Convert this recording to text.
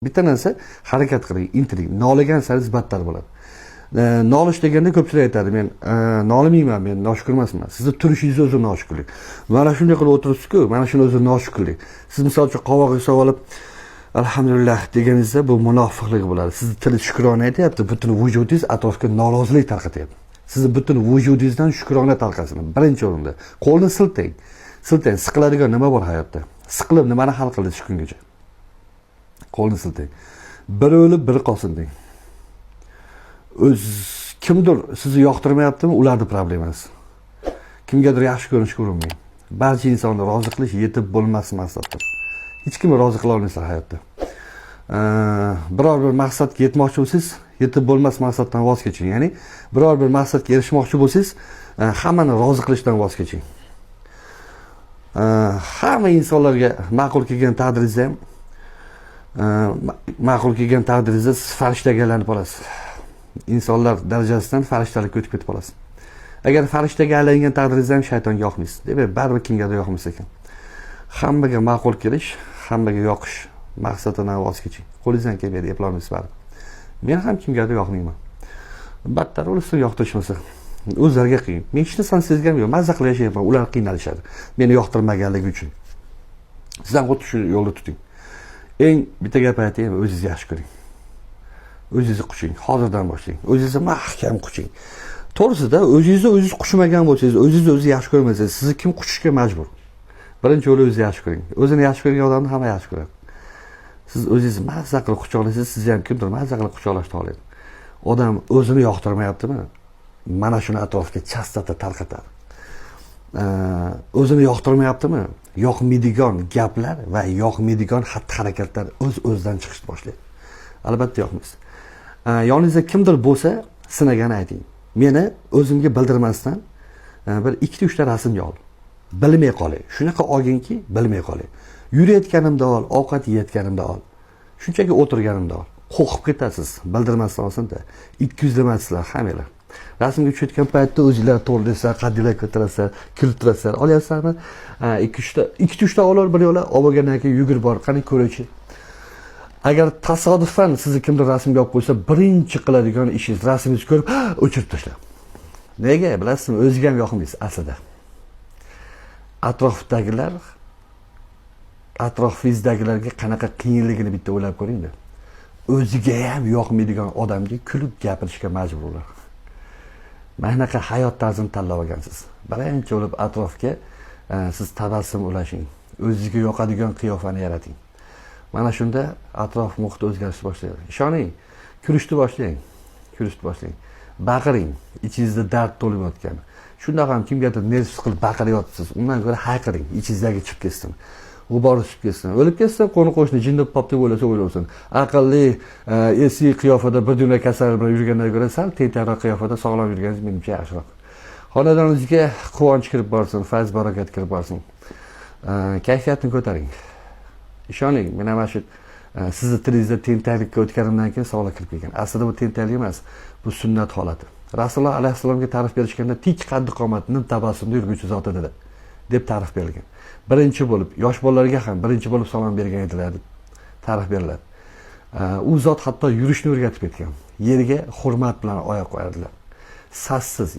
Bitta narsa, harakat qiling, intiling. Noligan sari battar bo'ladi. Nolish deganda ko'pchilik aytadi, men nolimayman, men noshukur emasman. Sizni turishingiz o'zi noshukurlik. Mana shunday qilib o'tiribsiz-ku, mana shuni o'zi noshukurlik. Siz misol uchun qovog'ingizni solib olib, alhamdulillah deganingizda bu munofiqlik bo'ladi. Sizni tili shukrona aytyapti, butun vujudingiz atrofga norozilik tarqatyapti. Sizni butun vujudingizdan shukrona tarqasin. Birinchi o'rinda. Qo'lni siltang. Siltang, siqiladigan nima bor hayotda? Siqilib nimani hal qildi shu kungacha? Qo'lni siltang. Biri o'lib, biri qolsin deng. O'z kimdir sizni yoqtirmayaptimi, ularni problemasi. Kimgadir yaxshi ko'rinishga urinmang. Barcha insonni rozi qilish yetib bo'lmas maqsaddir. Hech kimni rozi qila olmaysizlar hayotda. Biror bir maqsadga yetmoqchi bo'lsangiz, yetib bo'lmas maqsaddan voz keching. Ya'ni biror bir maqsadga erishmoqchi bo'lsangiz, hammani rozi qilishdan voz keching. Hamma insonlarga ma'qul kelgan taqdiringizda ham, ma'qul kelgan taqdiringizda siz farishtaga aylanib qolasiz. Insonlar darajasidan farishtalikka o'tib ketib qolasiz. Agar farishtaga aylangan taqdiringizda ham shaytonga yoqmaysiz. Demak, baribir kimgadir yoqmas ekan. Hammaga ma'qul kelish, hammaga yoqish maqsadidan voz keching. Qo'lingizdan kelmaydi, eplolmaysiz baribir. Men ham kimgadir yoqmayman. Battar o'lsin yoqtirishmasa. O'zlariga qiyin. Men hech narsani sezganim yo'q. Mazza qilib yashayapman. Ular qiynalishadi meni yoqtirmaganligi uchun. Siz ham xuddi shu yo'lda tuting. Eng bitta gap aytaymi, o'zingizni yaxshi ko'ring. O'zingizni quching, hozirdan boshlang. O'zingizni mahkam quching. To'g'risida, o'zingizni o'zingiz quchmagan bo'lsangiz, o'zingizni o'zingiz yaxshi ko'rmasangiz, sizni kim quchishga majbur? Birinchi o'rinda o'zingizni yaxshi ko'ring. O'zini yaxshi ko'rgan odamni hamma yaxshi ko'radi. Siz o'zingizni mazza qilib quchoqlasangiz, sizni ham kimdir mazza qilib quchoqlashni xohlaydi. Odam o'zini yoqtirmayaptimi? Mana shuni atrofga chastota tarqatadi. O'zini yoqtirmayaptimi? Yoqmaydigan gaplar va yoqmaydigan xatti harakatlar o'z o'zidan chiqishni boshlaydi. Albatta yoqmaysiz. Yoningizda kimdir bo'lsa, sinagani ayting. Meni o'zimga bildirmasdan bir ikkita, uchta rasmga ol. Bilmay qolay. Shunaqa olginki, bilmay qolay. Yurayotganimda ol, ovqat yeyotganimda ol. Shunchaki o'tirganimda ol. Qo'rqib ketasiz, bildirmasdan olsin-da. Ikki yuzlamasizlar hammanglar. Rasmga tushayotgan paytda o'zinglar to'g'rilaysizlar, qaddinglar ko'tarasizlar, kulib turasizlar. Olyapsizlarmi? Ha, ikki uchta, ikkita uchta olar bir yo'la, olib bo'lgandan keyin yugurib bor, qani ko'raychi. Agar tasodifan sizni kimdir rasmga olib qo'ysa, birinchi qiladigan ishingiz rasmingizni ko'rib o'chirib tashlang. Nega? Bilasizmi, o'ziga ham yoqmaysiz aslida. Atrofdagilar, atrofingizdagilarga qanaqa qiyinligini bitta o'ylab ko'ringda. O'ziga ham yoqmaydigan odamga kulib gapirishga majbur ular. Mana shunaqa hayot tarzini tanlab olgansiz. Birinchi bo'lib atrofga siz tabassum ulashing. O'zingizga yoqadigan qiyofani yarating. Mana shunda atrof muhit o'zgarishni boshlaydi. Ishoning, kulishni boshlang. Kulishni boshlang. Baqiring, ichingizda dard to'lib yotgan. Shundoq ham kimgadir nerv qilib baqiryapsiz. Undan ko'ra hayqiring, ichingizdagi chiqib ketsin. G'ubori tushib ketsin. O'lib ketsin, qo'ni qo'shni jinni pop deb o'ylasa o'ylasin. Aqlli, esi qiyofada bir dunyo kasal bilan yurgandan ko'ra sal tentakroq qiyofada sog'lom yurganingiz menimcha yaxshiroq. Xonadoningizga quvonch kirib borsin, fayz barakat kirib borsin. Kayfiyatni ko'taring. Ishoning, men mana shu sizni tilingizda tentaklikka o'tganimdan keyin sog'liq kirib kelgan. Aslida bu tentaklik emas, bu sunnat holati. Rasululloh alayhissalomga ta'rif berishganda tik qaddi qomat, nim tabassumda yurguvchi zot edi deb ta'rif berilgan. Birinchi bo'lib yosh bolalarga ham birinchi bo'lib salom bergan edilar deb ta'rif beriladi. U zot hatto yurishni o'rgatib ketgan. Yerga hurmat bilan oyoq qo'yardilar. Sassiz.